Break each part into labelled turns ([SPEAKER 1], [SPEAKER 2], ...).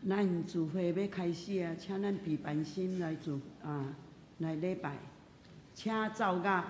[SPEAKER 1] 咱聚會欲開始啊，請咱備班心來做啊，來禮拜，請奏樂。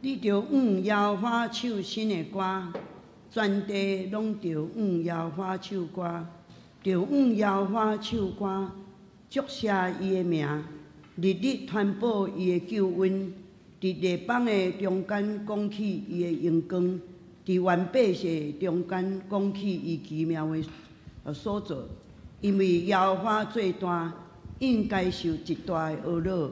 [SPEAKER 1] 你著向耶和華唱新的歌，全地攏著向耶和華唱歌，著向耶和華唱歌，祝謝伊的名，日日傳報伊的救恩，佇列邦的中間講起伊的榮光，佇萬百姓中間講起伊奇妙的所做。因為耶和華做大，應該受極大的呵咾。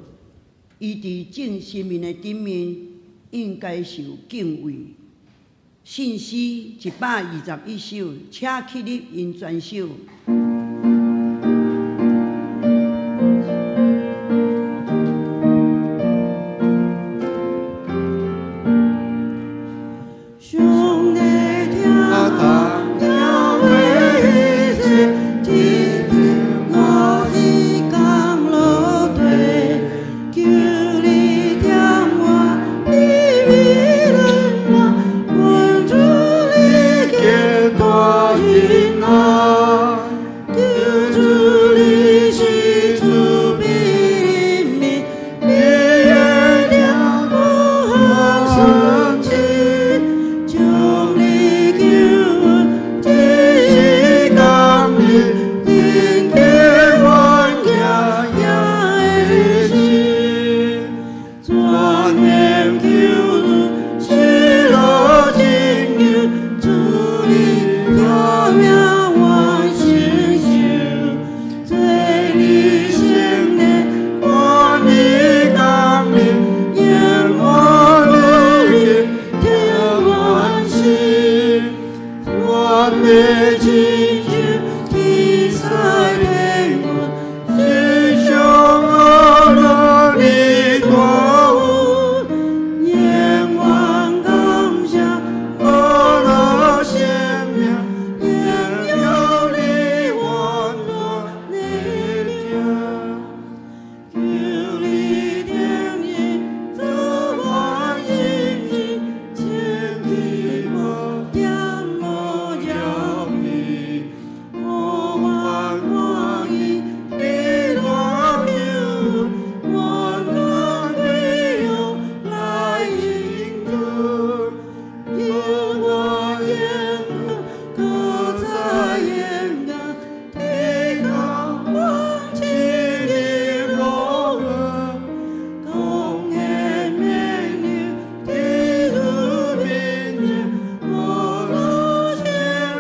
[SPEAKER 1] 伊佇眾神明的頂面，應該受敬畏。信詩121首，請起立用全首。
[SPEAKER 2] 上帝聽當了話，這天我彼降落地，求你聽我卑微人啊，願主你給大恩啊，求主你是慈悲憐憫，你會聽我喊神將你救恩這是降臨，迎接萬家的心，全能救主喜樂拯救，主你大名萬成就，做你聖靈看你降臨，永遠你天萬心，願的拯救天使天軍，是上阿樂你大恩，永遠感謝阿樂聖名，榮耀你萬萬的聽。求你聽伊做萬心情，千里無點無了彼，予阮歡喜你大救恩，願咱榮耀來應主，求我眼光閣再眼光，提高萬千的榮耀，公義名流天父面前，我樂前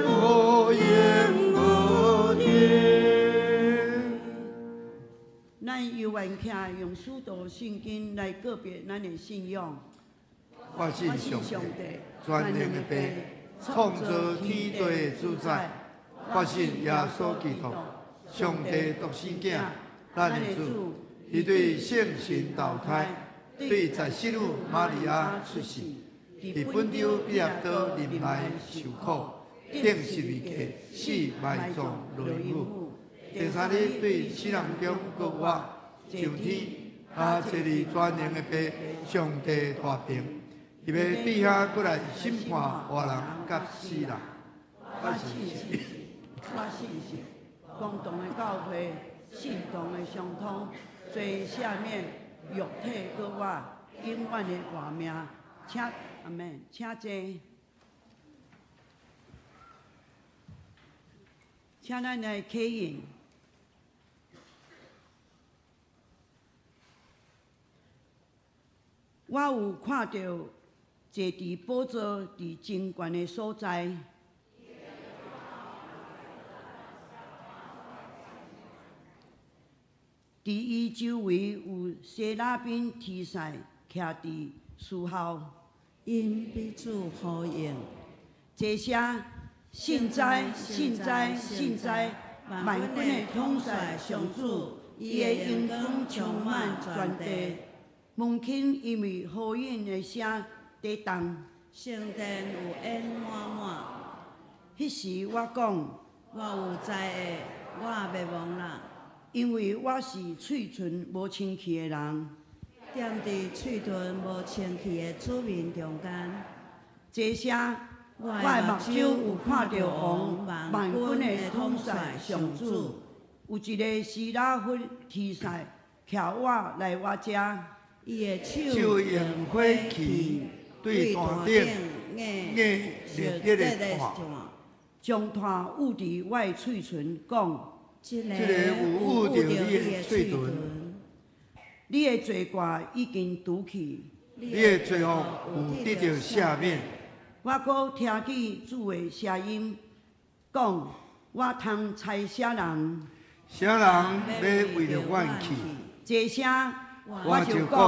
[SPEAKER 2] 我言我天。
[SPEAKER 1] 咱猶原徛用使徒信經來告別咱的信仰。
[SPEAKER 3] 我信上帝，全能的父，創造天地的主宰。我信耶穌基督，上帝獨生囝，咱的主。伊對聖神投胎，對在聖女瑪利亞出世，佇本丟彼拉多忍耐受苦，釘十字架，死埋葬落陰府。第三日對死人中復活，上天，啊，坐佇全能的父上帝大爿，伊欲對遐閣來審判活人佮死人。
[SPEAKER 1] 我信神，我信神，共同的教會，聖徒的相通，罪赦免，肉體復活，永遠的活命。請阿們，請坐。請咱來啟應。我有看著坐佇寶座佇真懸的所在，佇伊周圍有西拉賓天使徛佇侍候。
[SPEAKER 2] 𪜶彼此呼應。
[SPEAKER 1] 齊聲，聖哉，聖哉，聖哉！萬軍的統帥上主，伊的榮光充滿全地。門檻因為呼應的聲佇動。
[SPEAKER 2] 聖殿有煙滿滿。
[SPEAKER 1] 彼時我講，
[SPEAKER 2] 我有災厄，我滅亡啦！
[SPEAKER 1] 因為我是喙唇無清氣的人。
[SPEAKER 2] 踮佇喙唇無清氣的子民中間。
[SPEAKER 1] 齊聲，我的目睭有看著王萬軍的統帥上主，有一个西拉弗天使徛我來我遮，
[SPEAKER 2] 伊的手
[SPEAKER 3] 手用火鉗對壇頂壓熱熱的炭，
[SPEAKER 1] 將炭捂佇我的喙唇，講：
[SPEAKER 2] 這
[SPEAKER 3] 這个有捂著你的喙唇，
[SPEAKER 1] 你的罪過已經除去，
[SPEAKER 3] 你的罪惡有得著赦免。
[SPEAKER 1] 我閣聽見主的聲音，講：我通差啥人？
[SPEAKER 3] 啥人欲為著阮去？
[SPEAKER 1] 齊聲，
[SPEAKER 3] 我就講，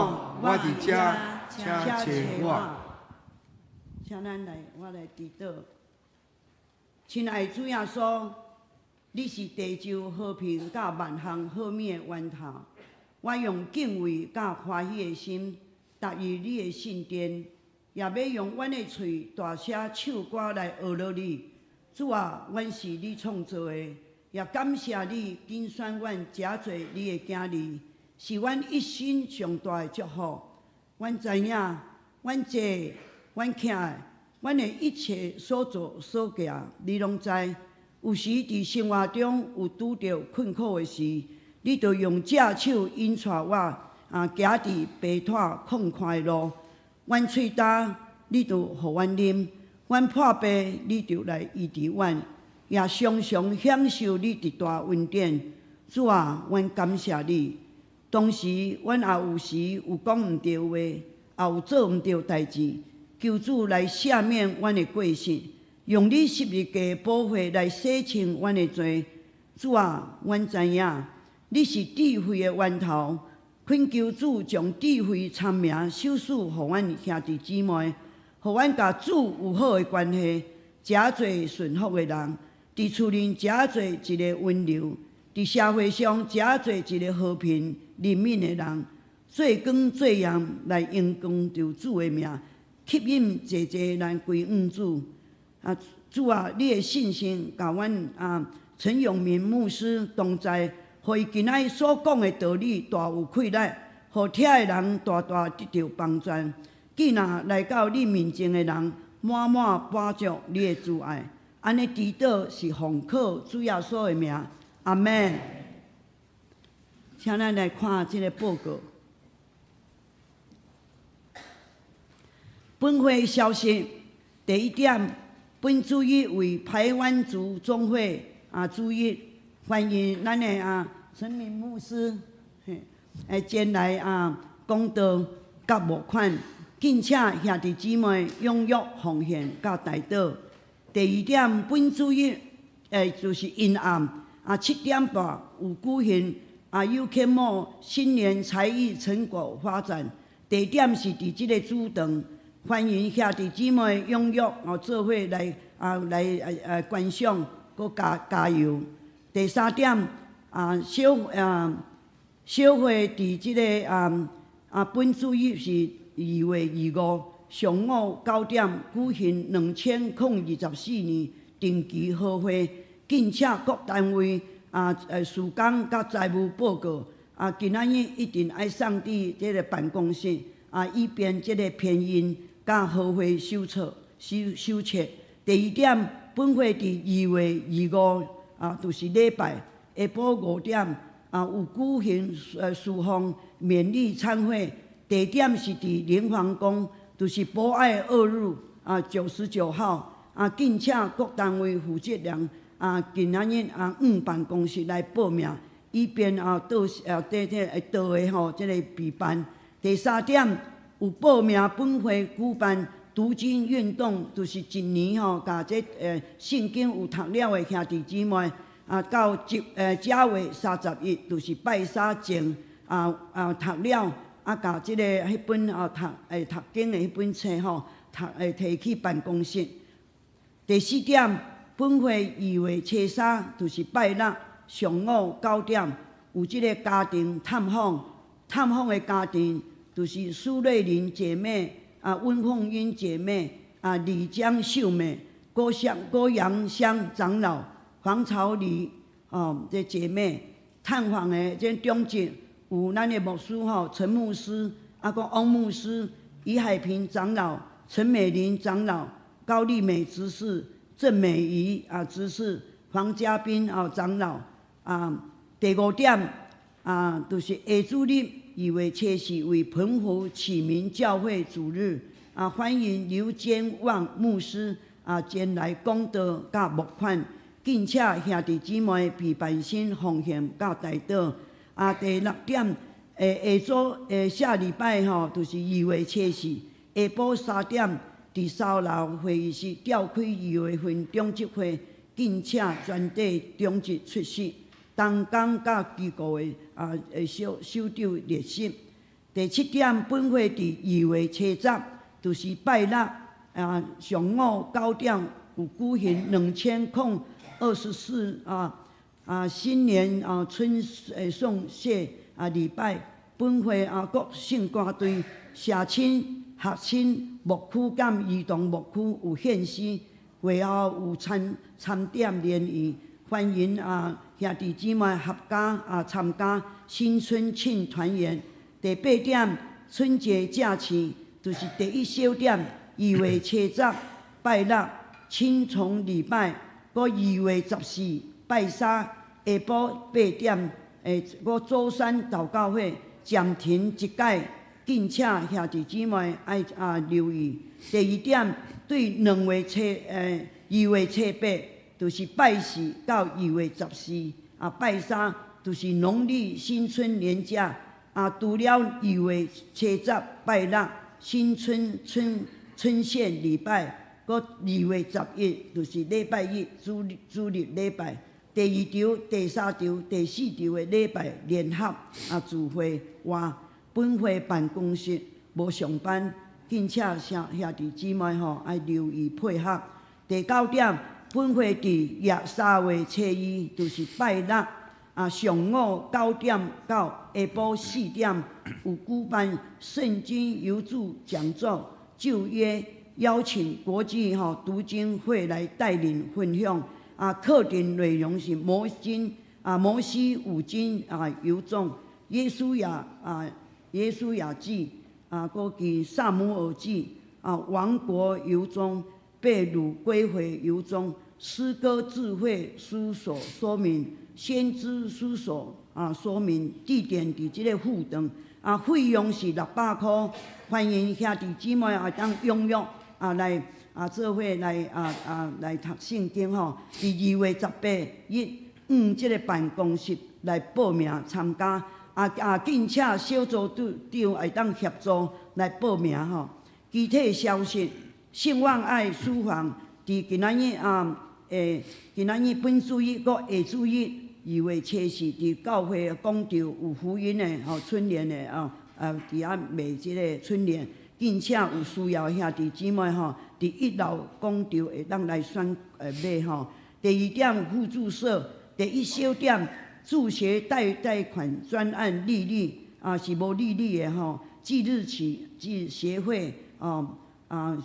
[SPEAKER 3] 我佇遮，請差我。
[SPEAKER 1] 請咱來，我來祈禱。親愛主耶穌，你是地球和平佮萬項好物的源頭。我用敬畏佮歡喜的心，踏入你的聖殿，也欲用阮的喙大聲唱歌來呵咾你。主啊，阮是你創造的，也感謝你揀選阮成做你的囝兒，是阮一生上大的祝福。阮知影，阮坐，阮徛，阮的一切所做所行，你攏知。有時佇生活中有拄著困苦的時，你就用正手引帶我，啊，行佇平坦曠寬的路。阮喙焦，你就予阮啉；阮破病，你就來醫治阮，也常常享受你極大恩典。主啊，阮感謝你。當時阮也有時有講毋對話，也有做毋對代誌，求主來赦免阮的過失，用你十字架寶血來洗清阮的罪。主啊，阮知影你是智慧的源頭，懇求主將智慧、聰明、賞賜予阮兄弟姊妹，予阮佮主有好的關係，成做順服的人，佇厝裡成做一个溫柔，佇社會上成做一个和平、憐憫的人，做光做鹽來榮光著主的名，吸引濟濟人歸向主。啊，主啊，你的信心佮阮啊陳永明牧師同在，予伊今仔日所講的道理大有氣力，予聽的人大大得著幫助。既若來到你面前的人，滿滿滿足你的慈愛。按呢祈禱是奉靠主耶穌的名，阿們。請咱來看這个報告。本會消息，第一點，本主日為排灣族總會啊主日，歡迎咱的啊陳明牧師，嘿，前來啊講道佮募款，敬請兄弟姊妹踴躍奉獻佮代禱。第二點，本主日就是陰暗啊7點半有舉行啊有啟幕新年才藝成果發展，地點是佇這个主場，歡迎兄弟姊妹踴躍哦做伙來啊來觀賞，閣加加油。第三點啊小啊小會佇這个啊啊本主日是2月25上午9點舉行2024年定期好會，敬請各單位啊事工佮財務報告啊，今仔日一定愛送佇這个辦公室啊，以便這个編印佮好會手冊手手冊。第二點，本會佇2月25啊，就是禮拜下晡5點啊，有舉行事奉勉勵餐會，地點是佇林皇宮，就是博愛二路啊99號啊，敬請各單位負責人啊，今仔日啊，往辦公室來報名，以便啊到啊這這會到的吼，這个備辦。第三點，有報名本會舉辦讀經運動，就是一年吼，共這聖經有讀了的兄弟姊妹啊，到正月31，就是拜三前讀了啊，共這个彼本啊讀經的彼本冊吼，提去辦公室。第四點，本會2月初3，就是拜六上午9點，有這个家庭探訪，探訪的家庭就是蘇瑞玲姐妹、溫鳳英姐妹、李江秀美、郭陽香長老、黃朝禮哦，這姐妹探訪的這長執有咱的牧師吼陳牧師，閣翁牧師、于海平長老、陳美玲長老、高麗美執事、鄭美儀執事、黃家斌長老。第五點，就是下主日2月初4為澎湖啟明教會主日，歡迎劉堅旺牧師前來講道佮募款，敬請兄弟姊妹備辦心奉獻佮代禱。第六點，下週下禮拜吼，就是2月初4下晡3點，佇三樓會議室召開二月份長執會，敬請全體長執出席。同工佮機構的小首長列席。第七點，本會佇2月初10，就是拜六上午9點有舉行2024新年春送謝禮拜。本會各聖歌隊、社青、學青、牧區佮兒童牧區有獻詩，會後有餐點聯誼，歡迎兄弟姊妹合家參加新春慶團圓。第八點，春節假期就是第一小點，2月初10拜六青松禮拜，閣2月14拜三下晡8點，閣祖山禱告會暫停一改，敬請兄弟姊妹愛留意。第二點，對2月初8，就是拜四到2月14拜三，就是農曆新春年假。除了2月初10拜六新春春獻禮拜，閣2月11就是禮拜一主日禮拜。第二場、第三場、第四場的禮拜聯合聚會外，本會辦公室無上班，敬請兄弟姊妹吼愛留意配合。第九點，本會佇3月初2，就是拜六上午9點到下晡4點，有舉辦聖經遊注講座，舊約邀請國際讀經會來帶領分享。課程內容是摩經摩西五經遊綜、耶書亞記閣及撒母耳記王國遊蹤、被擄歸回遊蹤、詩歌智慧書所說明、先知書所說明，地點佇這个富長費用是600箍，歡迎兄弟姊妹會當踴躍來做伙來來讀聖經吼。佇2月18日，這个辦公室來報名參加。敬請小組長會當協助來報名吼。具體消息，聖望愛書房佇今仔日今仔日本主日閣下主日2月初4，佇教會廣場有福音的吼春聯的佇遐賣這个春聯，敬請有需要的兄弟姊妹吼，佇一樓廣場會當來選買吼。第二點，互助社第一小點，助學貸款專案利率是無利率的吼。即日起至協會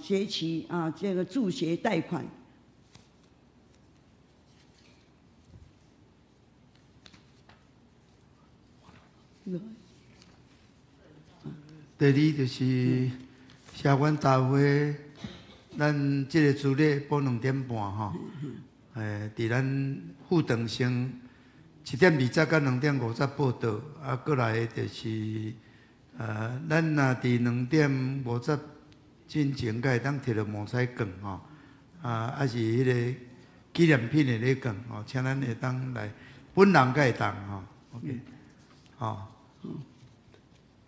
[SPEAKER 1] 學期這个助學貸款。
[SPEAKER 3] 第二就是社員大會，咱這个主日晡2點半吼，佇咱富長城1點20到2點50報到，過來就是，咱若佇2點50進前，才會當提著毛彩券吼，抑是彼个紀念品的禮券吼，請咱會當來，本人才會當吼，OK，吼。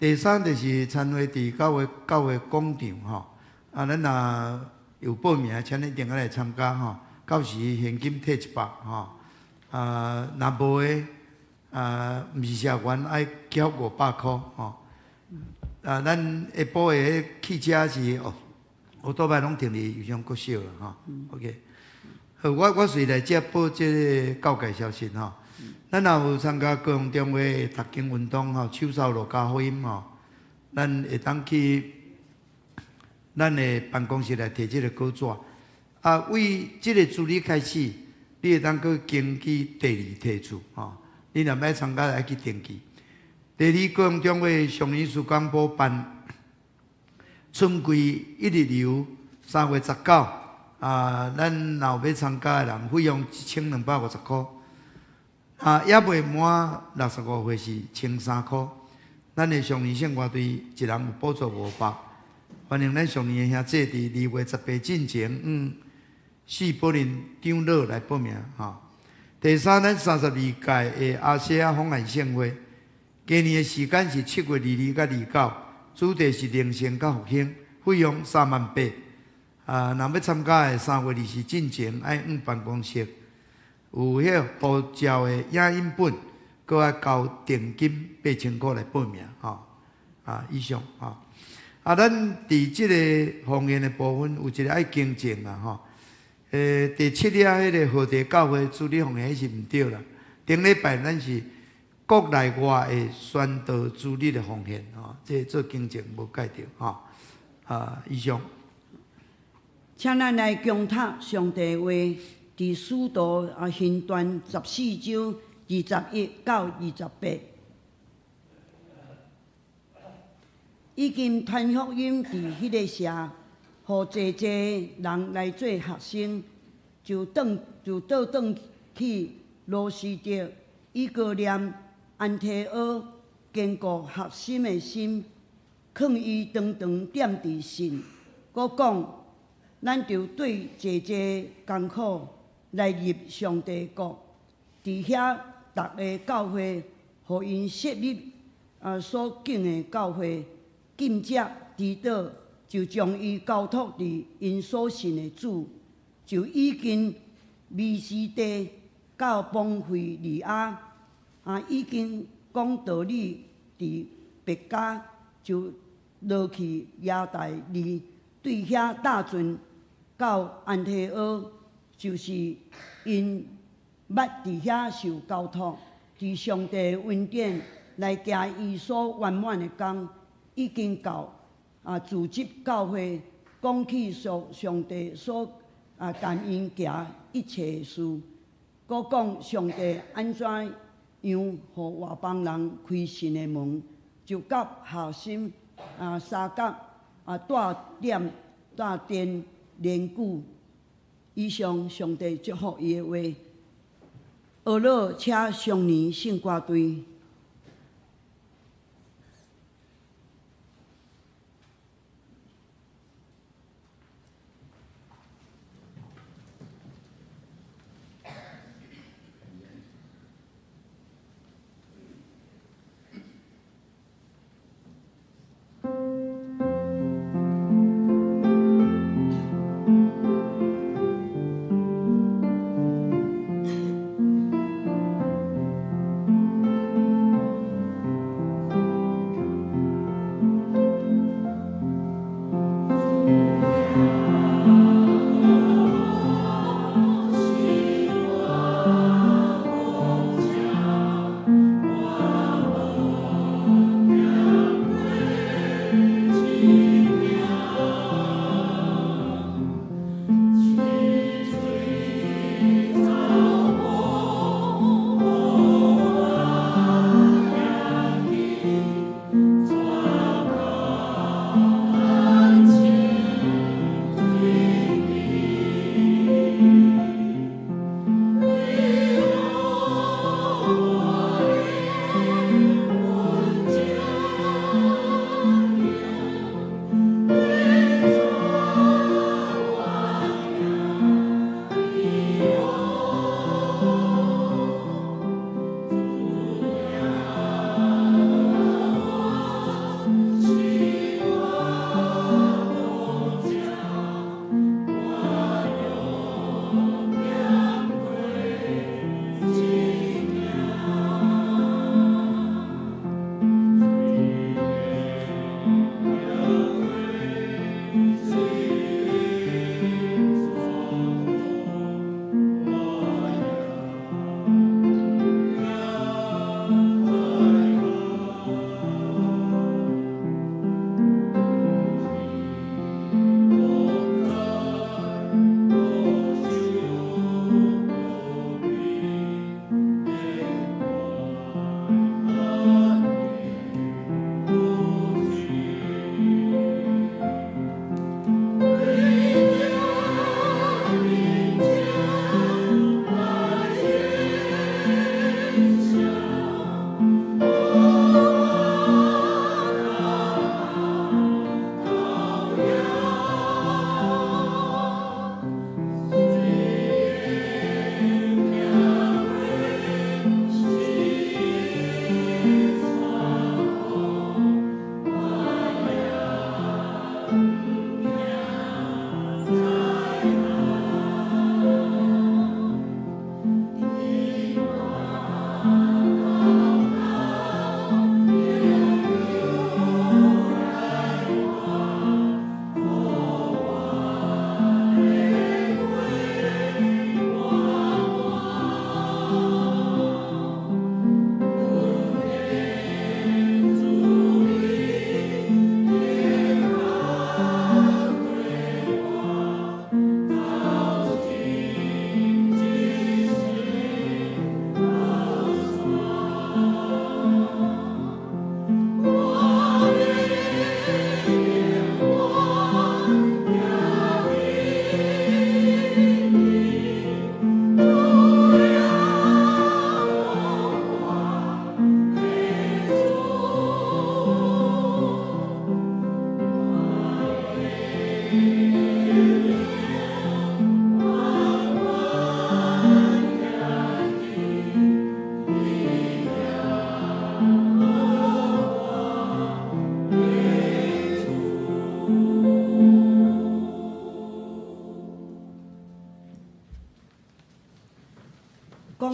[SPEAKER 3] 第三就是餐會佇教會廣場吼，啊，咱若有報名，請你一定愛來參加吼。到時現金退100吼，啊，若無的，啊，毋是社員愛繳500箍吼。啊，咱下晡的汽車是哦，歐多擺攏停佇右上國小啦吼。OK，好，我隨來這報這个教界消息吼。咱若有參加高雄中會讀經運動吼，手掃路加福音吼，咱會當去咱的辦公室來提這个稿紙。啊，為這个主日開始，你會當閣根據第二提出吼。你若欲參加，愛去登記。第二，高雄中會上年事工部辦春季一日遊，3月19。啊，咱若有欲參加的人，費用1250箍。啊，猶未滿65歲是1300箍。咱的少年聖歌隊一人有補助500。歡迎咱少年的兄弟佇2月18進前，四保林長老來報名吼。第三，咱32屆的亞細亞方案盛會，今年的時間是7月22佮29，主題是靈性佮復興，費用3萬8。啊，若欲參加的3月20進前愛往辦公室，有彼个護照的影印本，閣愛交定金8000箍來報名吼。啊，以上吼。啊，咱佇這个方言的部分有一个愛更正啦吼。第七日彼个河地教會主日奉獻彼是毋對啦。頂禮拜咱是國內外的宣道主日的奉獻吼，這做更正無改著吼。啊，以上。
[SPEAKER 1] 請咱來恭讀上帝話，佇使徒啊行傳14章21到28。已經傳福音佇彼个城，予濟濟人來做學生，就倒轉去路司得、以哥念、安提阿，堅固學生的心，勸伊常常踮佇信，閣講：咱著對濟濟艱苦來入上帝國。佇遐，逐个教會，予𪜶設立啊所敬的教會，緊接提多就將伊交託佇𪜶所信的主，就已經彼斯底到磅腓利亞，啊，已經講道理佇別迦，就落去亞大利，對遐搭船到安提阿，就是𪜶捌佇遐受交託，佇上帝恩典來行伊所圓滿的工，已經到啊，組織教會，講起上上帝所啊共𪜶行一切事，閣講上帝按怎樣予外邦人開新的門，就佮學生啊相佮啊帶點帶電連久。以上上帝祝福伊的話。學老請少年聖歌隊。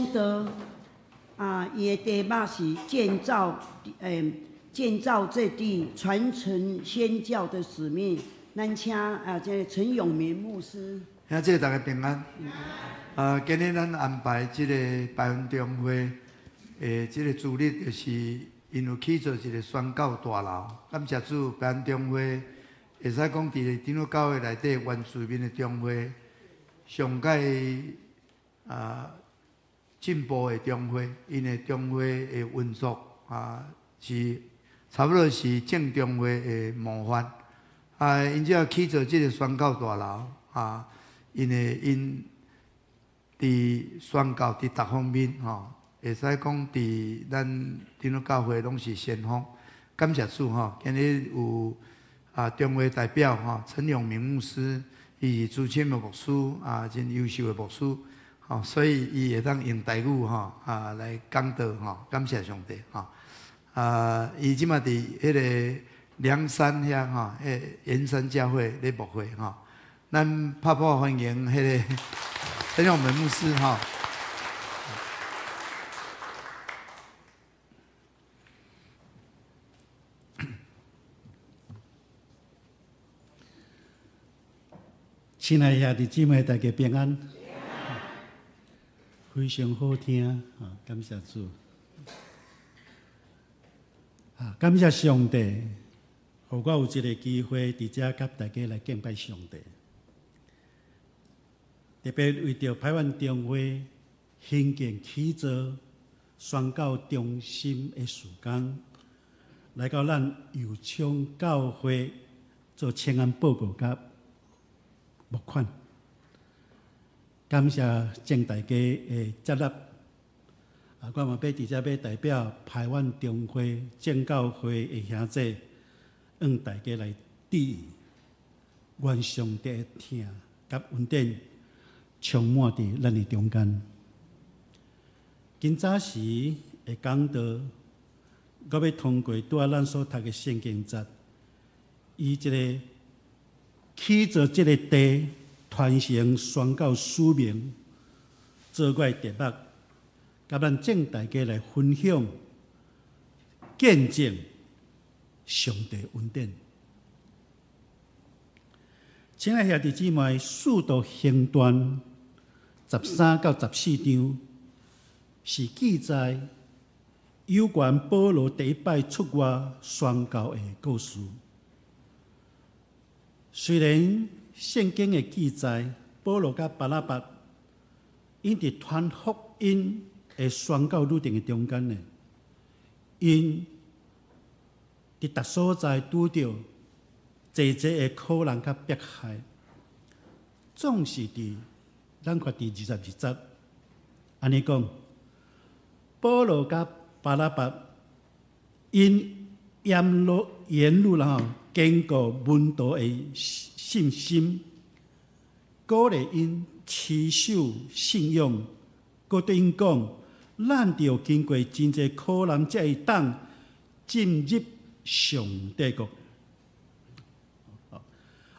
[SPEAKER 1] 講道啊，伊的題目是建造，建造這地，傳承宣教的使命。咱請啊，這個陳永明牧師。
[SPEAKER 3] 兄姊大家平安。啊，今日咱安排這個排灣中會的這個主日，就是𪜶有起造一個宣教大樓。感謝主，排灣中會會使講佇長老教會內底原住民的中會，上蓋啊進步的中會，𪜶的中會的運作啊是差不多是正中會的模範。啊，𪜶這起造這個宣教大樓啊，因為𪜶佇宣教佇逐方面吼，會使講佇咱長老教會攏是先鋒。感謝主吼，今日有啊中會代表吼陳永明牧師，伊是資深的牧師啊，真優秀的牧師，吼，所以伊會當用台語吼啊來講道吼，感謝上帝吼。啊，伊這馬佇彼個涼山遐吼，彼個圓山教會咧牧會吼，咱拍破歡迎彼個陳永明牧師吼。
[SPEAKER 4] 親愛兄弟姊妹，大家平安。非常好聽，感謝主。啊，感謝上帝，予我有這個機會佇遮佮大家來敬拜上帝。特別為著排灣中會興建起造宣教中心的事工，來到咱右昌教會做請安報告佮募款，感謝眾大家的接納。啊，我嘛欲佇遮欲代表排灣中會正教會的兄弟，向大家來致意，願上帝的疼佮恩典充滿佇咱的中間。今早時的講道，我欲通過拄仔咱所讀的聖經節，以這個起造這個地，傳承宣教使命，做我的題目，佮咱眾大家來分享見證上帝恩典。親愛兄弟姊妹，使徒行傳13到14章是記載有關保羅第一擺出外宣教的故事。雖然聖經的記載，保羅佮巴拿巴𪜶佇傳福音的宣教旅程的中間呢，𪜶佇逐所在拄著濟濟的苦難佮迫害，總是佇咱看佇22節，按呢講，保羅佮巴拿巴𪜶沿路然後堅固門徒的信心，鼓勵𪜶持守信仰，閣對𪜶講：咱著經過真濟苦難，才會當進入上帝國。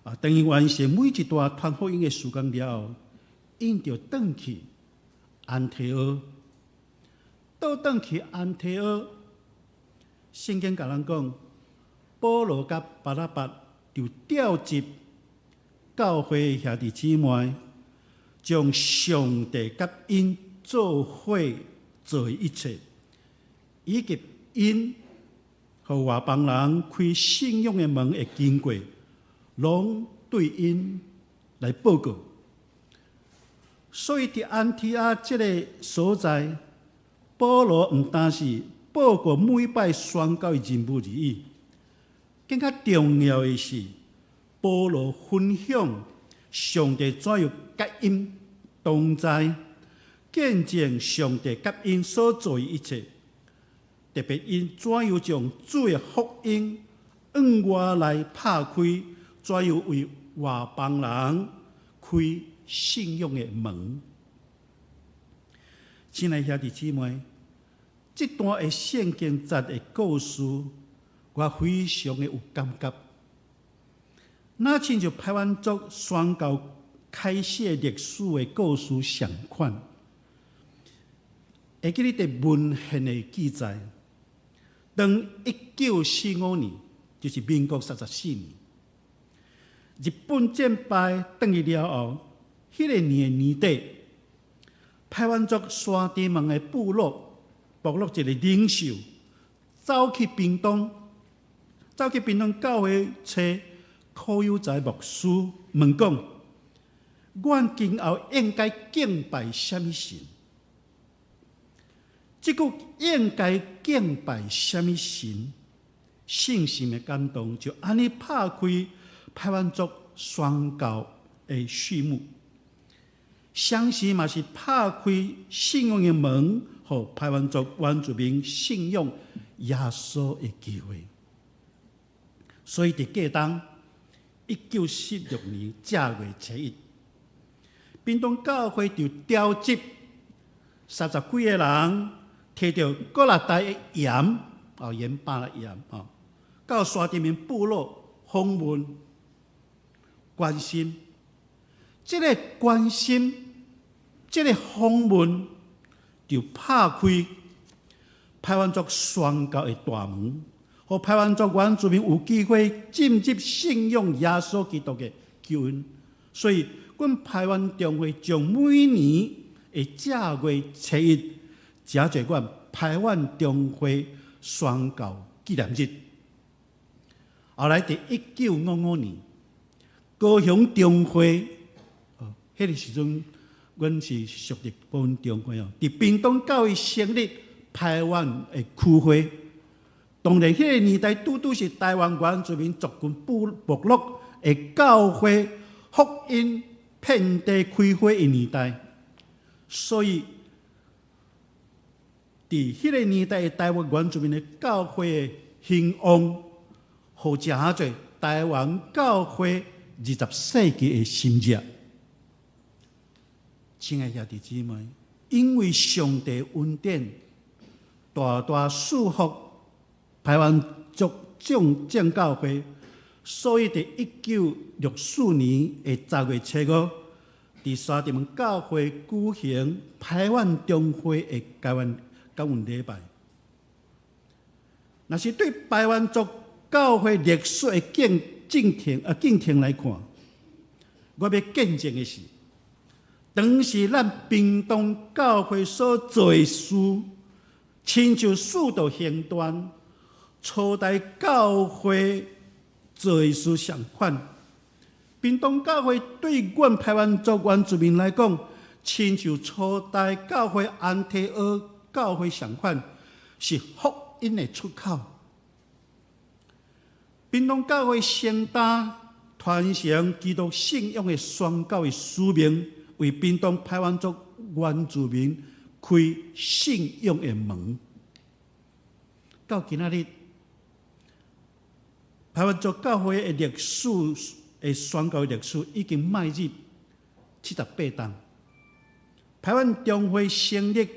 [SPEAKER 4] 啊，當𪜶完成每一段傳福音的事工了後，𪜶就轉去安提阿，倒轉去安提阿。聖經共咱講，保羅佮巴拿巴就召集教會兄弟姊妹，將上帝佮𪜶做伙做的一切，以及𪜶予外邦人開信仰的門的經過，攏對𪜶來報告。所以佇安提阿這个所在，保羅毋單是報告每擺宣教的任務而已，更較重要的是，保羅分享上帝怎樣佮𪜶同在，見證上帝佮𪜶所做的一切，特別𪜶怎樣將主的福音向外來拍開，怎樣為外邦人開信仰的門。親愛兄弟姊妹，這段的聖經節的故事，我非常的有感覺。若親像排灣族宣教開始的歷史的故事相款，會記得佇文獻的記載，當1945年，就是民國34年，日本戰敗轉去了後，彼個年的年底，排灣族山地門的部落，部落一個領袖，走去屏東，走去屏東教會揣柯有才牧師問講：阮今後應該敬拜啥物神？這句應該敬拜啥物神？聖神的感動就按呢拍開排灣族宣教的序幕，相信嘛是拍開信仰的門，予排灣族原住民信仰耶穌的機會。所以佇隔冬1946年正月初一，屏東教會就召集三十幾個人，提著幾若袋的鹽，哦，鹽巴的鹽，哦，到沙池門部落訪問關心。這个關心，這个訪問，就拍開排灣族宣教的大門，予排灣族原住民有機會進入信仰耶穌基督的救恩。所以，阮排灣中會將每年的正月初一，成做阮排灣中會宣教紀念日。後來，佇1955年，高雄中會，哦，彼个時陣，阮是屬佇高雄中會哦，佇屏東教會成立排灣的區會。當然，彼个年代拄拄是台灣原住民族群部落的教會福音遍地開花的年代，所以佇彼个年代的台灣原住民的教會的興旺，予成做台灣教會20世紀的新熱。親愛兄弟姊妹，因為上帝恩典，大大賜福排灣族眾正教會，所以佇1964年的10月初五，佇沙池門教會舉行排灣中會的感恩禮拜。若是對排灣族教會歷史的進程來看，我欲見證的是，當時咱屏東教會所做的事，親像使徒行傳，初代教會做的事相款。屏東教會對阮排灣族原住民來講，親像初代教會安提阿教會相款，是福音的出口。屏東教會承擔傳承基督信仰的宣教的使命，為屏東排灣族原住民開信仰的門。到今仔日，排灣族教會的歷史的宣教歷史已經邁入78冬。排灣中會成立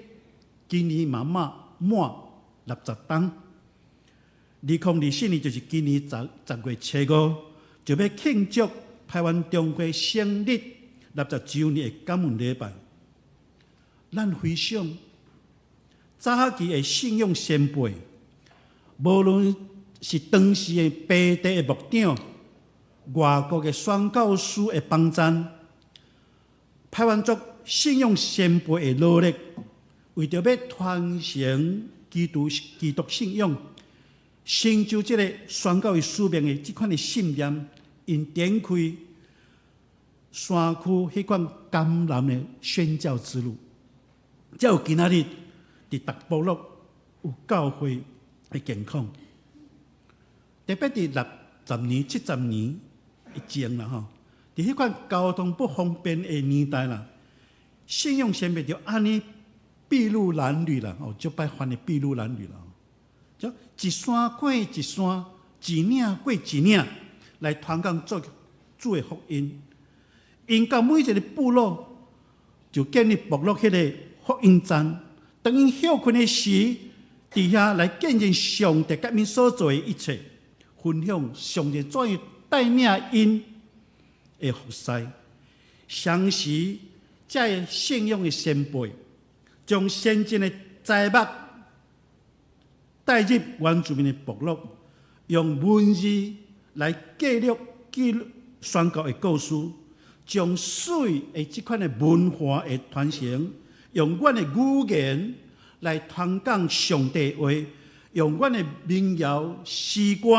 [SPEAKER 4] 今年嘛滿60冬。2024年就是今年10月初五，就欲慶祝排灣中會成立60週年的感恩禮拜。咱回想早期的信仰先輩，無論是當時的白地的牧長、外國的宣教師的幫贊，排灣族信仰先輩的努力，為著欲傳承基督信仰，成就這个宣教的使命的這款的信念，𪜶展開山區彼款艱難的宣教之路，才有今仔日佇逐部落有教會的健康。特別佇60年、70年以前啦吼，佇彼款交通不方便的年代啦，信仰先輩就按呢篳路藍縷啦，哦，足歹翻的篳路藍縷啦，就一山過一山，一嶺過一嶺，來傳講做主的福音。𪜶到每一个部落，就建立部落彼个福音站。當𪜶歇睏的時，佇遐來見證上帝佮𪜶所做的一切，分享上帝怎樣帶領𪜶的服侍。相時，這个信仰的先輩，將先進的材木帶入原住民的部落，用文字來記錄宣教的故事，將水的這款的文化的傳承，用阮的語言來傳講上帝話，用阮的民謠詩歌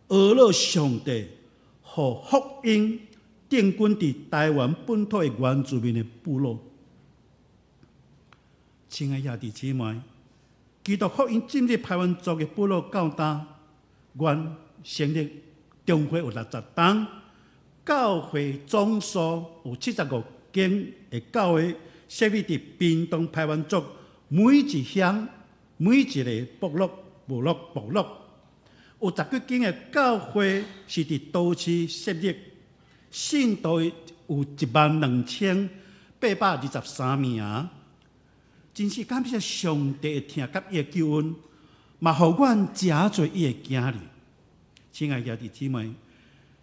[SPEAKER 4] 呵咾上帝，予福音定根佇台灣本土的原住民的部落。親愛兄弟姊妹，基督福音進入排灣族的部落到今，阮成立中會有60冬，教會總數有75間的教會設立佇屏東排灣族每一鄉、每一个部落、部落、部落，有十幾間的教會是佇都市設立，信徒有12,823名。真是感謝上帝的疼佮伊的救恩，嘛予阮誠濟伊的囝兒。親愛兄弟姊妹，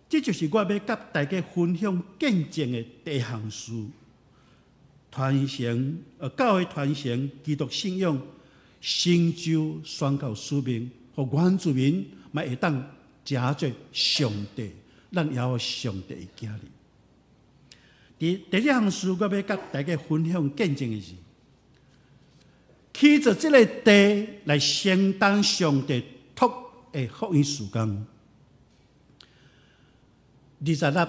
[SPEAKER 4] 這就是我欲佮大家分享見證的第一項事。傳承教會傳承基督信仰，成就宣教使命，予原住民嘛會當成做上帝，咱也有上帝的囝兒。第二項事，我欲佮大家分享見證的是，起造這个地來承擔上帝託的福音事工。26、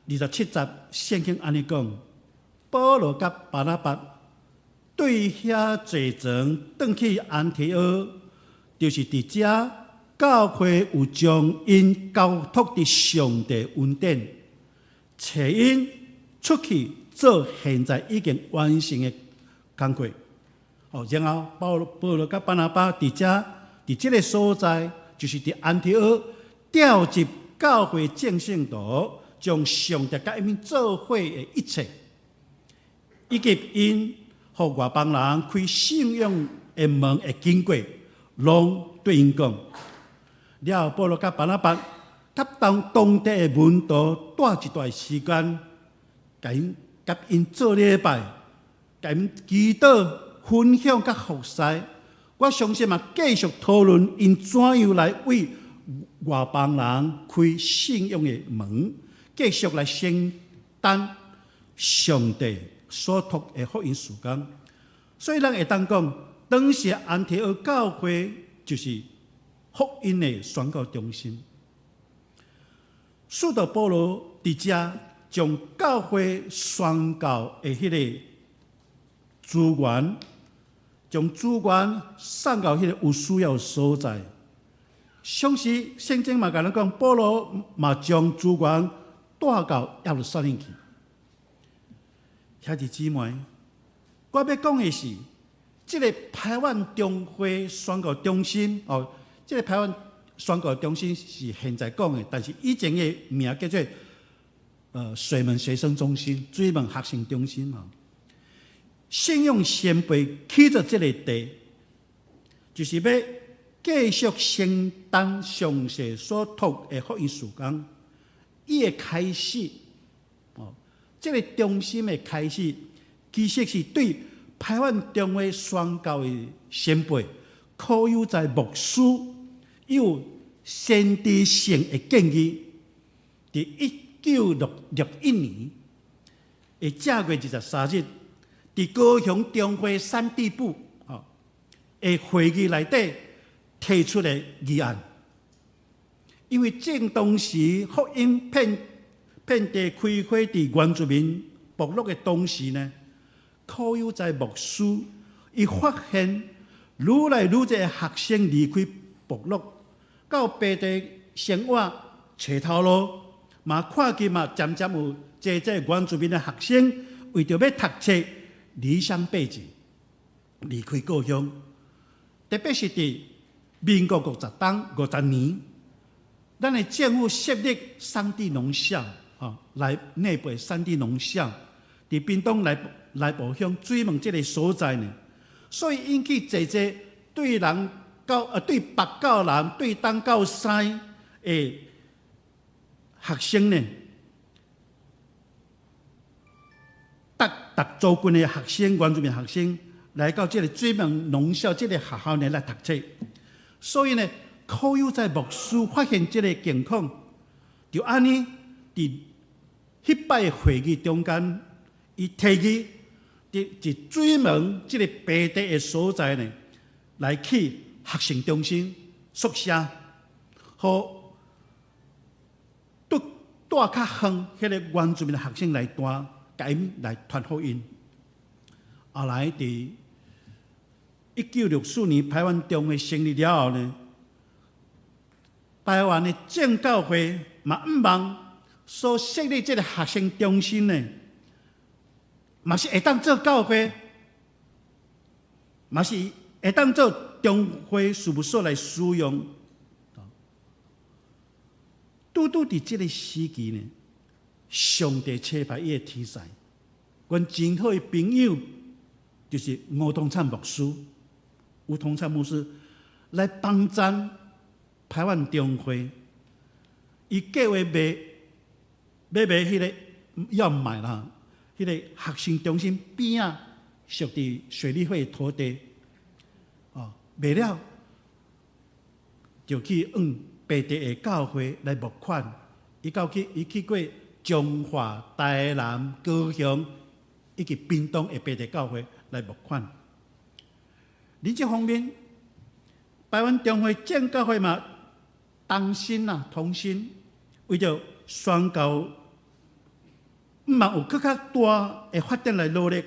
[SPEAKER 4] 27節，聖經按呢講：保羅佮巴拿巴對遐坐船，轉去安提阿，就是佇遮教會有將𪜶交託佇上帝恩典，差𪜶出去做現在已經完成的工課。哦，然後保羅佮巴拿巴佇遮，佇這个所在，就是佇安提阿召集教會眾聖徒，將上帝佮𪜶做伙的一切，以及𪜶予外邦人開信仰的門的經過，攏對𪜶講。了後，保羅佮巴拿巴佮當地的門徒蹛一段時間，佮𪜶做禮拜，共𪜶祈禱、分享佮服侍。我相信嘛，繼續討論𪜶怎樣來為外邦人開信仰的門，繼續來承擔上帝所託的福音事工。所以，咱會當講，當時安提阿教會就是福音的宣告中心。使徒保羅佇遮將教會宣教的彼個資源，將資源送到彼个有需要的所在。相信聖經嘛共咱講，保羅嘛將資源帶到耶路撒冷去。兄弟姊妹，我欲講的是，這个排灣中會宣教中心哦，這个排灣宣教中心是現在講的，但是以前的名叫做水門學生中心、水門學生中心吼。信仰先輩起造這个地，就是欲繼續承擔上帝所託的福音事工。伊的開始，哦，這个中心的開始，其實是對排灣中會宣教的先輩柯有哉牧師有先知性的建議，佇1961年的正月23日，佇高雄中會三地部吼的會議內底提出的議案，因為正當時福音遍遍地開花佇原住民部落的當時呢，柯有哉牧師伊發現愈來愈濟學生離開部落，到平地生活揣頭路，嘛看見嘛漸漸有濟濟原住民的學生為著欲讀冊，離鄉背井，離開故鄉，特別是佇民國50冬50年，咱的政府設立山地農校，吼，來內部山地農校，佇屏東內埔鄉水門這个所在呢，所以引起濟濟對南到對北到南，對東到西的學生呢，逐族群的學生，原住民學生來到這个水門農校這个學校呢來讀冊。所以呢，柯有哉牧師發現這个情況，就按呢佇彼擺會議中間，伊提議佇水門這个白地的所在呢，來起學生中心宿舍，予住較遠彼个原住民的學生來住，共𪜶來傳福音。後來佇1964年排灣中會成立了後呢，台灣的正教會嘛向望所設立這个學生中心呢，嘛是會當做教會，嘛是會當做中會事務所來使用。拄拄佇這个時期呢，上帝差派伊的天使，阮真好的朋友就是吳通燦牧師，吳通燦牧師來幫贊排灣中會，伊計劃賣欲賣彼个要賣啦，彼个學生中心邊仔屬佇水利會土地，哦，賣了就去向白地的教會來募款，伊到去伊去過彰化、台南、高雄以及屏東的白地教會來募款。另一方面，排灣中會正教會嘛同心啊，同心為著宣教，向望有閣較大的發展來努力，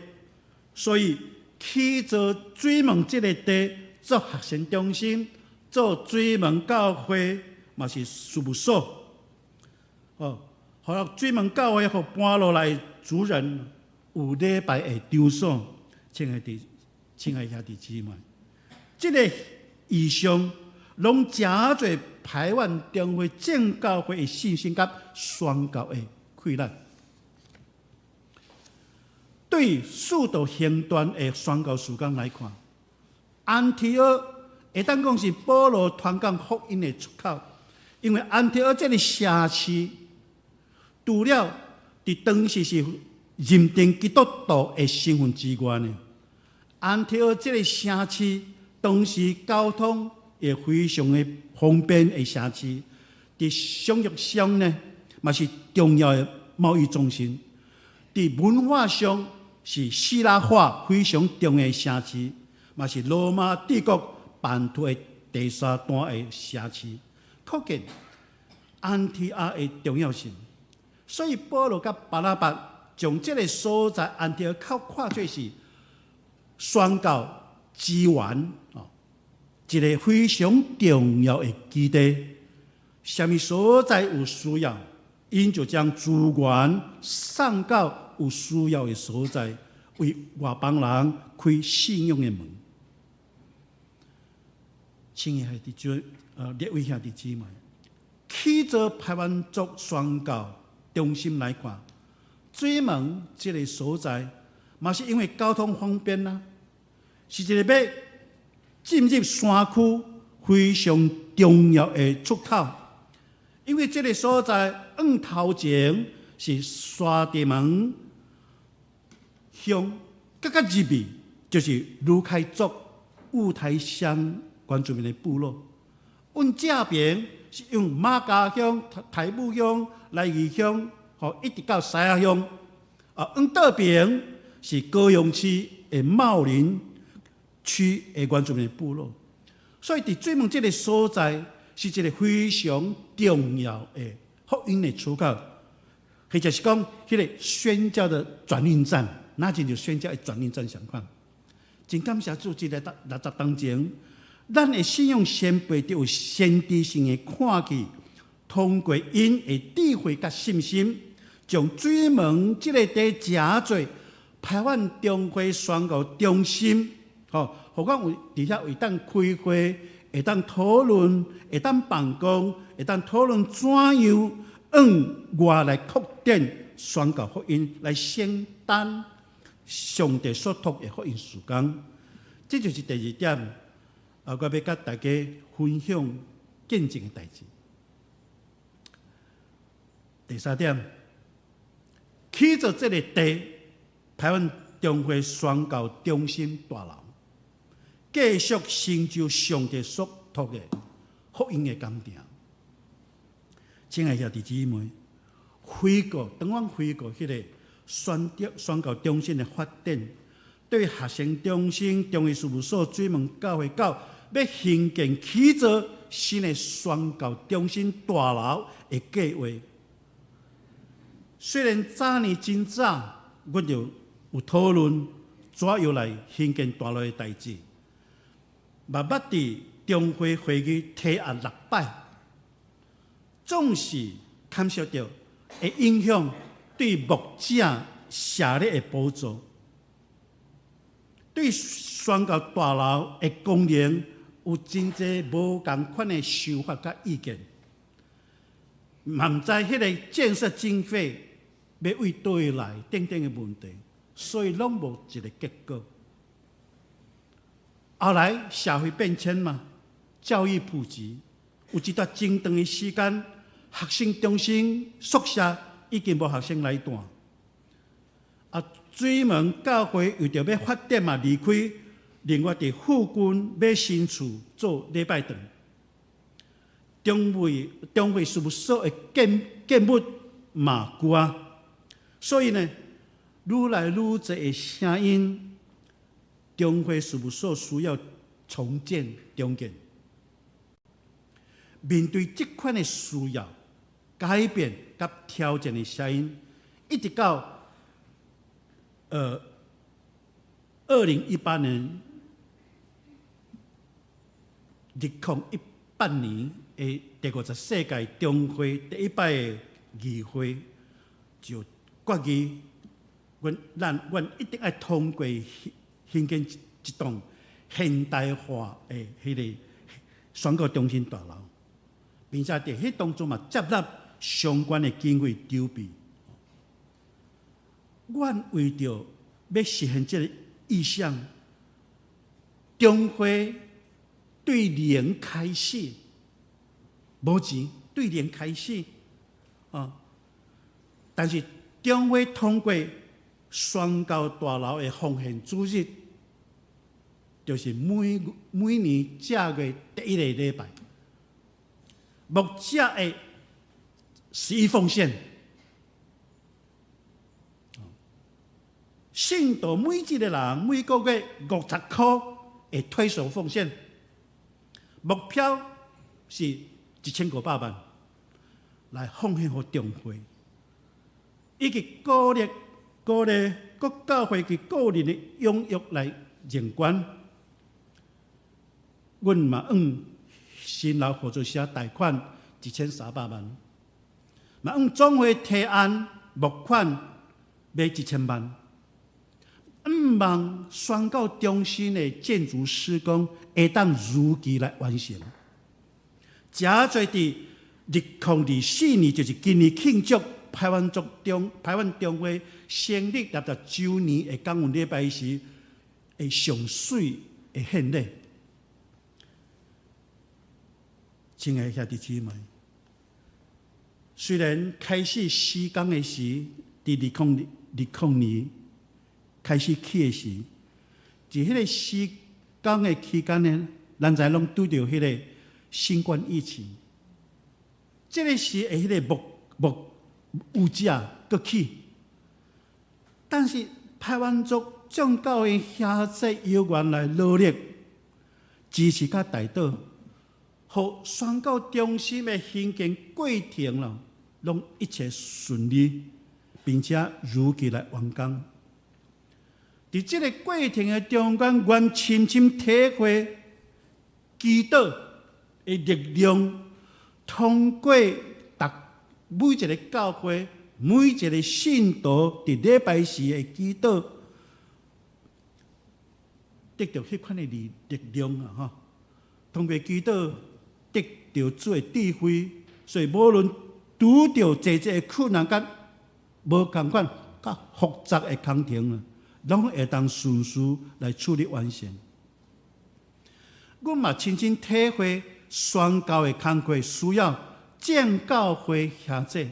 [SPEAKER 4] 所以起造水門這个地做學生中心，做水門教會嘛是事務所，哦，予水門教會予搬落來族人有禮拜的場所，親愛兄弟姊妹，這个異象攏誠濟排灣中會正教會的信心佮宣教的氣力。對使徒行傳的宣教事工來看，安提阿會當講是保羅傳講福音的出口，因為安提阿這个城市，除了佇當時是認定基督徒的身份之外呢，安提阿這个城市當時交通也非常的方便的城市，佇商業上呢，嘛是重要的貿易中心；佇文化上是希臘化非常重要的城市，嘛是羅馬帝國版圖的第三大的城市。可見安提阿的重要性。所以保羅佮巴拿巴將這个所在安提阿較看做是宣教資源哦，一个非常重要的基地。啥物所在有需要，𪜶就將資源送到有需要的所在，為外邦人開信仰的門。親愛的姊列位兄弟姊妹，起造排灣族宣教中心來看，水門這个所在，嘛是因為交通方便啦，是一个欲進入山區非常重要的出口。因為這个所在，往頭前是沙地門鄉，閣較入去就是魯凱族霧台鄉原住民的部落。往正邊是用馬家鄉、台武鄉、來義鄉，吼，一直到獅仔鄉。啊，往倒邊是高雄市的茂林區的原住民的部落。所以，佇水門這个所在是一个非常重要的福音的出口，或者是講彼个宣教的轉運站，那就宣教的轉運站相款。真感謝主，這个60當前，咱的信仰先輩就有先知性的看見，通過𪜶的智慧佮信心，將水門這个地誠做排灣中會宣教中心，吼，予阮有佇遐會當開會，會當討論，會當辦公，會當討論怎樣往外來擴展宣教福音，來承擔上帝所託的福音事工。這就是第二點，啊，我欲佮大家分享見證的代誌。第三點，起造這个地，排灣中會宣教中心大樓，繼續成就上帝所託的福音的工程。親愛兄弟姊妹，回顧當阮回顧彼个宣教中心的發展，對學生中心、中醫事務所、水門教會到欲興建起造新的宣教中心大樓的計劃，雖然早年真早，阮就有討論怎樣來興建大樓的代誌，嘛捌佇中會會議提案六擺，總是牽涉著會影響對牧者社力的補助，對宣教大樓的功能有真濟無仝款的想法佮意見，嘛毋知彼个建設經費欲對佗位來等等的問題，所以攏無一个結果。後來社會變遷嘛，教育普及，有一段真長的時間，學生中心宿舍已經無學生來蹛。啊，水門教會為著欲發展嘛，離開，另外佇附近買新厝做禮拜堂。中會事務所的建物嘛舊啊，所以呢，愈來愈濟的聲音，中會事務所需要重建重建。面對這款的需要、改變佮挑戰的聲音，一直到2018年，2018年的第54屆中會第一擺的議會就決議，阮一定愛通過興建一棟現代化的彼个宣教中心大樓，並且佇彼當中嘛接納相關的經費籌備。阮為著欲實現這个意向，中會對零開始，無錢對零開始，啊！但是中會通過宣教大樓的奉獻主日，就是每年正月第一个禮拜，牧者的十一奉獻，信徒每一个人每个月50箍的退休奉獻，目標是1500萬來奉獻予中會，以及鼓勵各教會及個人的踴躍來認捐。阮嘛向新老合作社貸款1300萬，嘛向總會提案募款欲1000萬，向望宣教中心的建築施工會當如期來完成。誠濟佇2024年，就是今年慶祝排灣中會成立60週年的感恩禮拜時，會上媠的獻禮。親愛的兄弟姊妹，雖然開始施工的時，佇2020年開始起的時，佇彼个施工的期間呢，咱知攏拄著彼个新冠疫情，這个時的彼个木有價閣起，但是排灣族眾教會兄弟有願來努力支持佮代禱，予宣教中心的興建過程咯，攏一切順利，並且如期來完工。佇這个過程的中間，阮深深體會祈禱的力量，通過逐每一个教會、每一个信徒佇禮拜時的祈禱，得著彼款的力量啊！吼，通過祈禱得著主的智慧，所以無論拄著濟濟的困難佮無仝款較複雜的工程啊，攏會當順遂來處理完成。阮嘛親身體會宣教的工課需要眾教會兄弟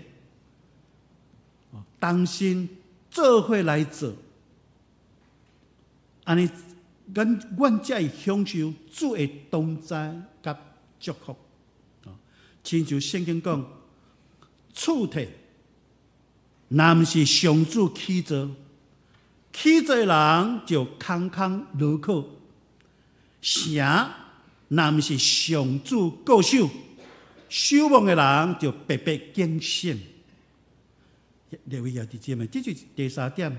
[SPEAKER 4] 同心做伙來做，按呢，阮阮才會享受主的同在佮祝福。親像聖經講，厝體若毋是上主起造，起造的人就空空勞苦；城若毋是上主固守，守望的人就白白警醒。列位兄弟姊妹，這就是第三點，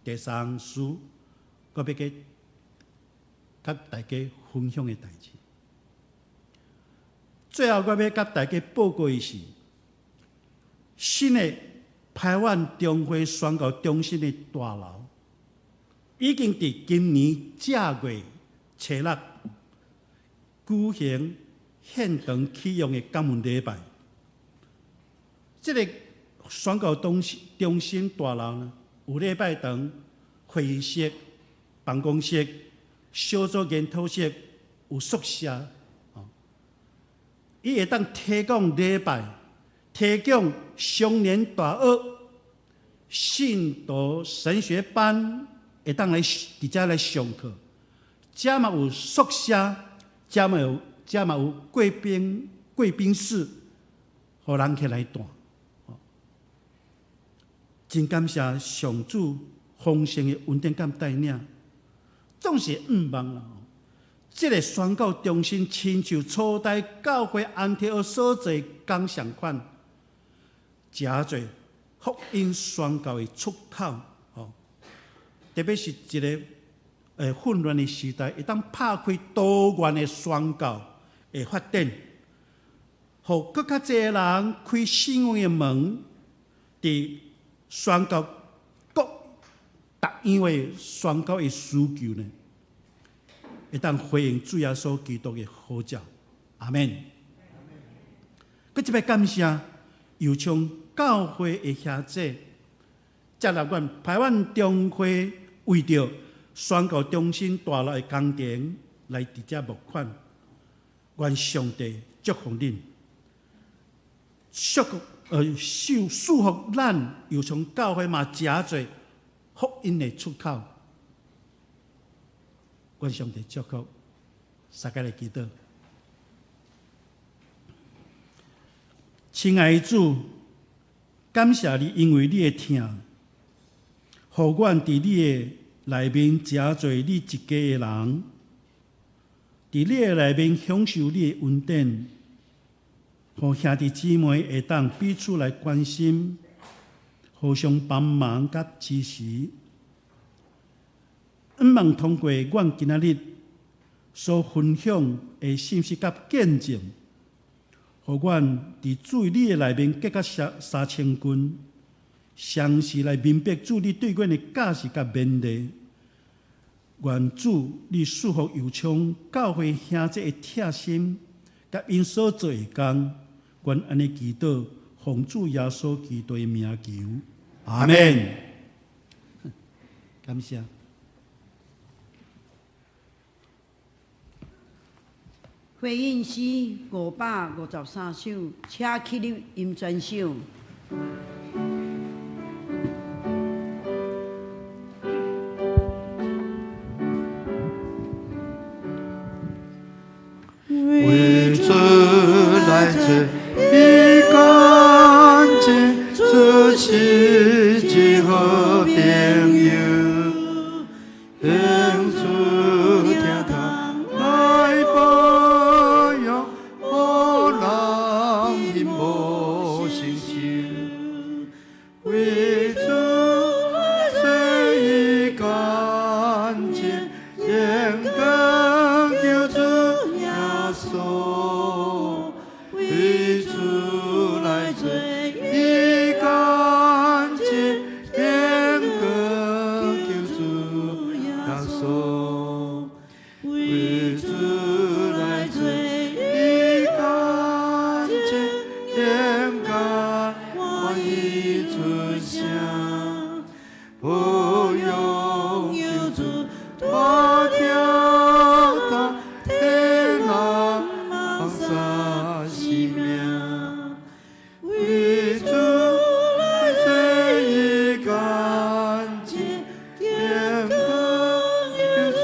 [SPEAKER 4] 第三事，我欲佮大家分享的代誌。最後，我欲佮大家報告的是，新的排灣中會宣教中心的大樓，已經佇今年正月初六舉行現場啟用的感恩禮拜。這个宣教中心大樓呢，有禮拜堂、會議室、辦公室、小組研討室，有宿舍。伊會當提供禮拜，提供雙年大學、信徒神學班，會當來佇遮來上課。遮嘛有宿舍，遮嘛有貴賓室，予人客來蹛。真感謝上主豐盛的恩典佮帶領，總是向望啦。這个宣教中心親像初代教會安提阿所做工相款，誠濟福音宣教的出口，吼，特別是一个混亂的時代，會當拍開多元的宣教的發展，予閣較濟人開信仰的門，佇宣教各逐樣的宣教的需求呢，會當回應主耶穌基督的呼召，阿們。閣這擺感謝右昌教會的兄弟，接納阮排灣中會為著宣教中心大樓的工程來佇遮募款，願上帝祝福恁，祝福賜福咱右昌教會嘛，誠濟福音的出口。願上帝祝福，大家來祈禱。親愛的主，感謝你，因為你的疼，予阮佇你的內面成做你一家的人，佇你的內面享受你的恩典，予兄弟姊妹會當彼此來關心、互相幫忙佮支持。向望通過阮今仔日所分享的信息佮見證，予阮佇主你的內面結較三千斤，詳細來明白主你對阮的教示佮勉勵。願主你賜福右昌教會兄弟的貼心，佮𪜶所做的工，阮按呢祈禱，奉主耶穌基督的名求，阿們。感謝。
[SPEAKER 1] 回應詩553首，請起立吟全首。
[SPEAKER 3] 為主來做伊乾淨，主是一好朋友，用主聽堂來保養，予人心無成就。為主來做伊乾淨，勇敢求主耶穌。為主來做伊乾淨，勇敢求主耶穌。為主來做伊乾淨，勇敢歡喜出聲，保養求主大聽他體人放下生命。為主來做伊乾淨，勇敢求主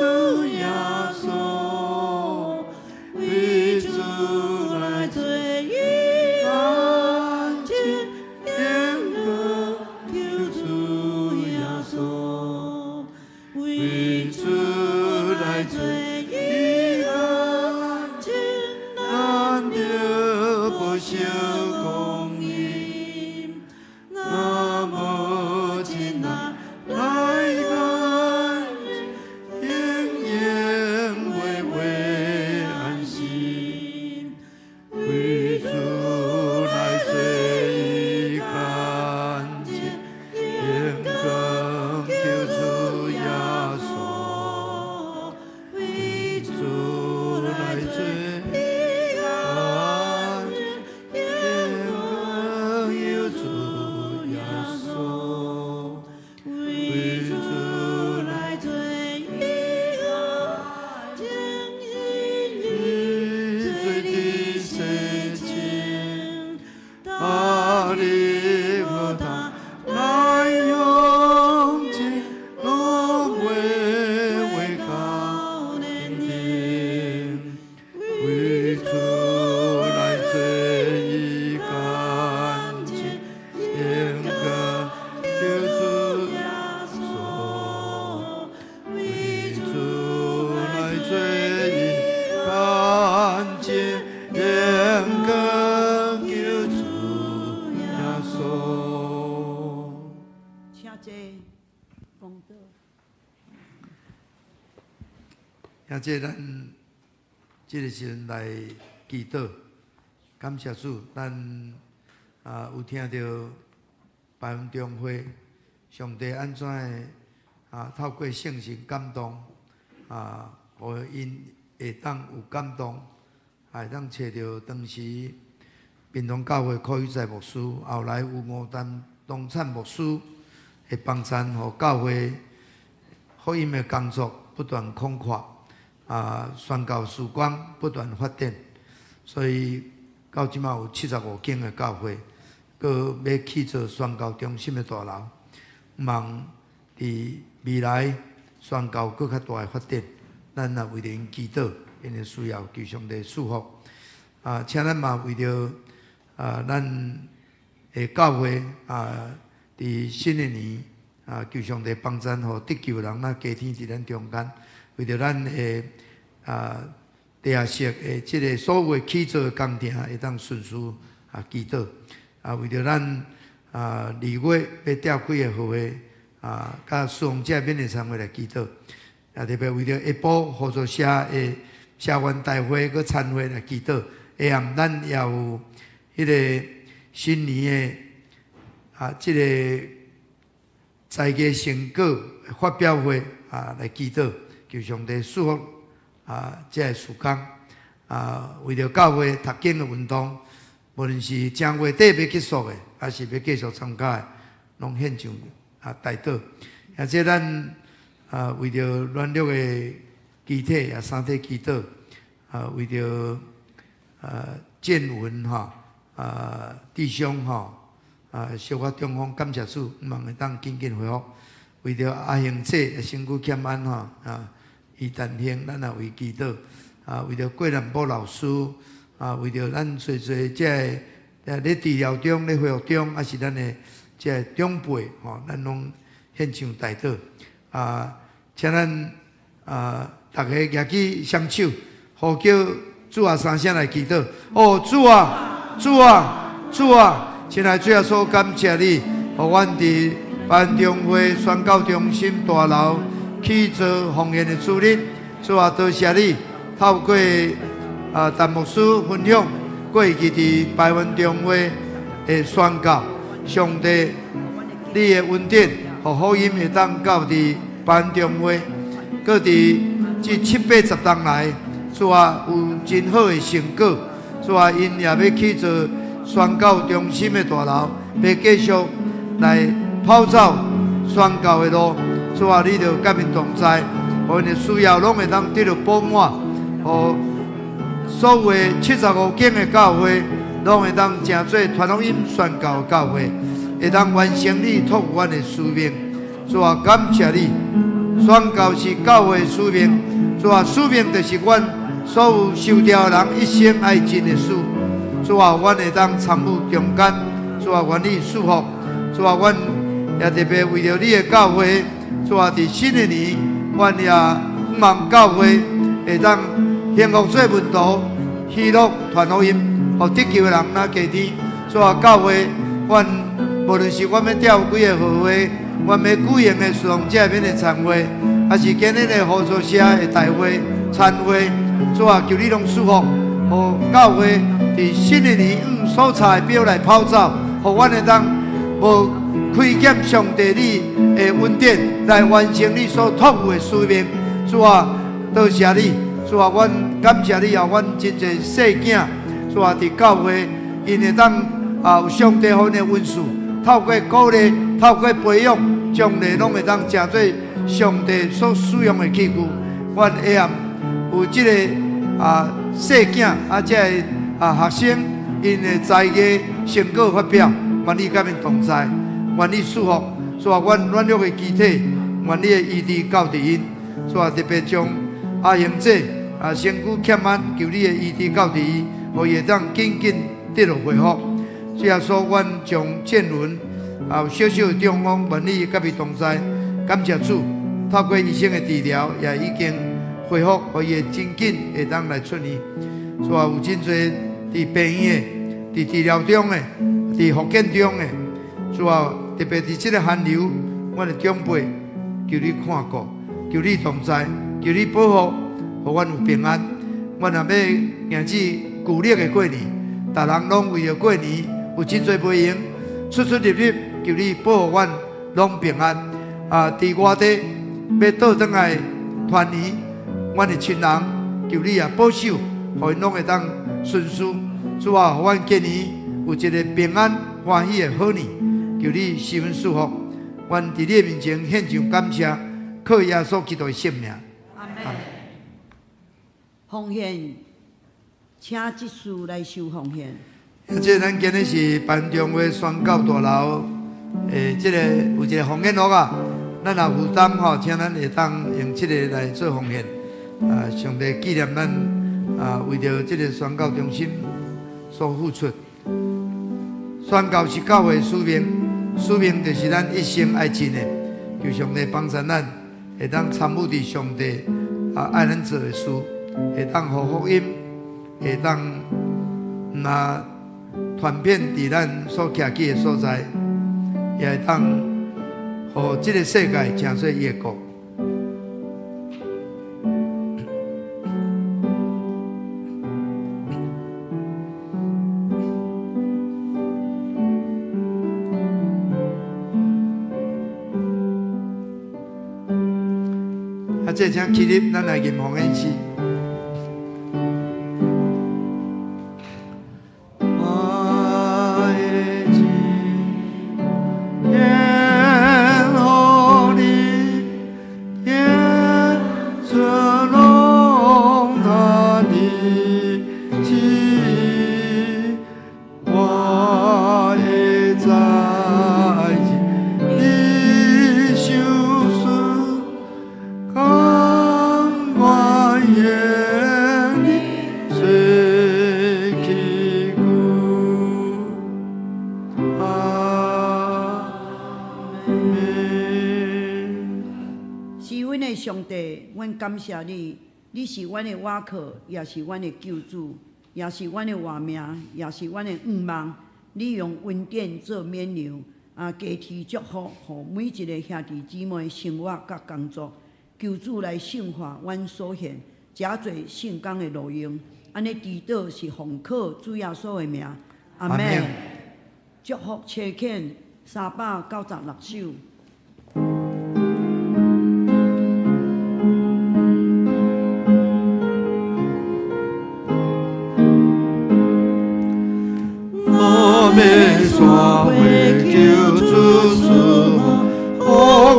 [SPEAKER 1] 這講道。
[SPEAKER 3] 兄弟，咱這个時陣來祈禱，感謝主，咱啊有聽著白雲中會上帝按怎的啊透過聖神感動啊，予𪜶會當有感動，會當揣著當時屏東教會柯宇在牧師，後來有吳丹東燦牧師的幫贊，予教會福音的工作不斷擴闊。啊，宣教事工不斷發展，所以到這馬有75間的教會，閣欲起做宣教中心的大樓，望佇未來宣教閣較大的發展，咱也為著𪜶祈禱，𪜶的需要求上帝賜福。啊，請咱嘛為著啊，咱的教會啊，佇新的年啊，求上帝幫贊，予得救人若加添佇咱中間。為著咱的啊地下室的這个所有起做的工程會當順遂啊祈禱啊，為著咱啊二月欲召開的會啊，佮侍奉者勉勵餐會來祈禱，啊特別為著下晡合作社的社員大會佮餐會來祈禱，下暗咱也有彼个新年的啊這个才藝成果發表會啊來祈禱。求上帝賜福啊！這个事工啊，為著教會讀經的運動，無論是正月底欲結束的，抑是欲繼續參加的，攏獻上啊代禱。而且咱啊，為著軟弱的肢體也三體祈禱啊，為著啊建文吼啊弟兄吼啊小可中風，感謝主，望會當緊緊恢復。為著阿興姐身軀欠安吼啊。伊擔心，咱也為祈禱啊！為著郭南波老師啊，為著咱濟濟這个咧治療中、咧恢復中，抑是咱的這个長輩吼，咱攏獻上代禱啊！請咱啊，逐家舉起雙手，呼叫主啊三聲來祈禱。哦，主啊，主啊，主啊！親愛主耶穌，感謝你，予阮佇班中會宣教中心大樓去做奉獻的主日，主啊，多謝你透過啊陳牧師分享過去佇排灣中會的宣教，上帝你的恩典，予福音會當到佇排灣中會，閣佇這七八十冬來，主啊有真好的成果，主啊𪜶也欲去做宣教中心的大樓，欲繼續來跑走宣教的路。主啊，你著佮𪜶同在，予𪜶的需要攏會當得著補滿，予所有75間的教會，攏會當成做傳福音宣教的教會，會當完成你託付阮的使命。主啊，感謝你，宣教是教會的使命，主啊，使命就是阮所有受召的人一生愛盡的事。主啊，阮會當參與中間，主啊，願你賜福。主啊，阮也特別為著你的教會。主啊，佇新的年，阮也望教會會當幸福做門徒，喜樂傳福音，予得救的人若加添。主啊，教會，阮無論是阮欲召幾个號會，阮欲舉行的侍奉者勉勵餐會，抑是今日的合作社的大會餐會，主啊，求你攏賜福，予教會佇新的年按所查的表來跑走，予阮會當無虧欠上帝你的恩典，來完成你所託付的使命。主啊，多謝你，主啊，阮感謝你啊，阮真濟細囝，主啊，佇教會，𪜶會當啊有上帝予𪜶的恩賜，透過鼓勵，透過培養，將來攏會當成做上帝所使用的器具。阮下暗有這个啊細囝啊，這个啊學生，𪜶的才藝成果發表，願你佮𪜶同在，願你賜福。主啊，阮軟弱的肢體，願你的醫治到佇𪜶。主啊，特別將阿英姐啊身軀欠安，求你的醫治到佇伊，予伊會當緊緊得著恢復。主耶穌，阮將建倫啊有小小的中風，願你佮伊同在。感謝主，透過醫生的治療，也已經恢復，予伊會真緊會當來出院。主啊，有真濟佇病院的，佇治療中的，佇復健中的，主啊，特別佇這个寒流，阮的長輩，求你看顧，求你同在，求你保護，予阮有平安。阮若欲迎接舊曆的過年，逐人攏為著過年有真濟袂閒，出出入入，求你保護阮攏平安。啊，佇外地欲倒轉來團圓，阮的親人，求你也保守，予𪜶攏會當順遂。主啊，予阮今年有一个平安歡喜的好年，求你施恩賜福。阮佇你的面前獻上感謝，靠耶穌基督的聖名。
[SPEAKER 1] 阿們。奉獻，請執事來收奉獻。
[SPEAKER 3] 這咱今日是辦中會宣教大樓，這个有一个奉獻盒啊，咱若負擔吼，請咱會當用這个來做奉獻。啊，上帝紀念咱啊，為著這个宣教中心所付出。宣教是教會使命，使命就是咱一生愛盡的。求上帝幫助咱，會當參與佇上帝啊愛咱做的事，會當予福音，會當毋若傳遍佇咱所徛起的所在，也會當予這个世界成做伊的國。啊，這請起立，咱來吟奉獻詩。我的主，天予你，天尊榮他的旨意，我會在你受死，甘願願你隨去久。阿們。
[SPEAKER 1] 是阮的上帝，阮感謝你，你是阮的倚靠，也是阮的救主，也是阮的活命，也是阮的願望。你用恩典做冕旒，啊，加添祝福，予每一个兄弟姊妹生活佮工作。求主來聖化阮所獻，這做聖工的路用。按呢祈禱是奉靠主耶穌的名，阿
[SPEAKER 3] 阿
[SPEAKER 1] 們
[SPEAKER 3] 們。
[SPEAKER 1] 祝福車遣396首。
[SPEAKER 3] 我欲山回求主賜福，予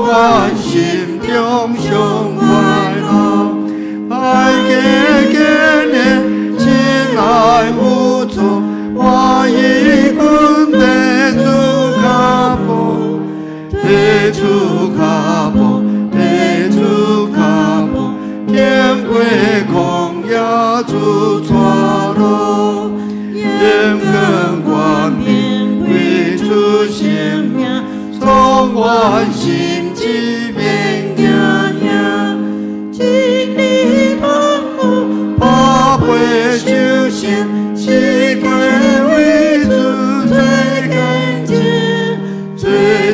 [SPEAKER 3] 阮心中上快樂。愛加堅的親愛有主，我已跟佇主跤步，佇主跤步，佇主跤步，經過曠野主帶路。眼光權柄歸主聖名，創阮心志免驚嚇。真理通路，百倍修行，是過為主做見證，做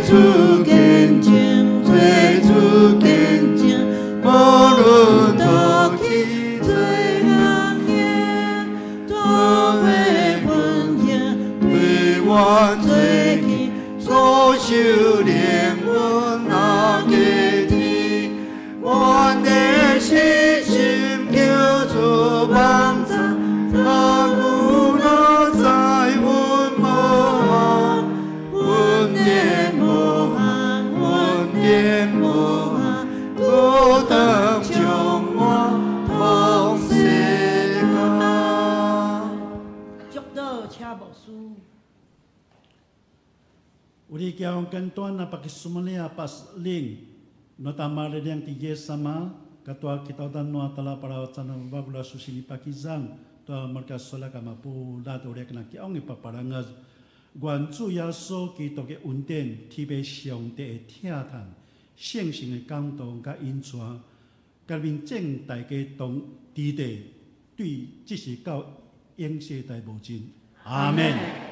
[SPEAKER 3] 主見證，做主見證，無論倒去做行行，都會溫馨對阮做去，所修靈恩若加添，阮的信心求主幫助，若有若知阮無限，恩典無限，恩典無限，孤單充滿通世界。
[SPEAKER 1] 祝禱請牧師。
[SPEAKER 4] Uri kiaong kantuan na pakisumalia pas ling no tamare yang tige sama katua kita dan no atala para wacana bagula susini pakizang tua marka sola kama pu la uri kena kiaong paparangas 願主耶穌基督的恩典，天父上帝的疼疼，聖神的感動佮引帶，佮面正大家同佇地，對這時到永世代無盡。阿們。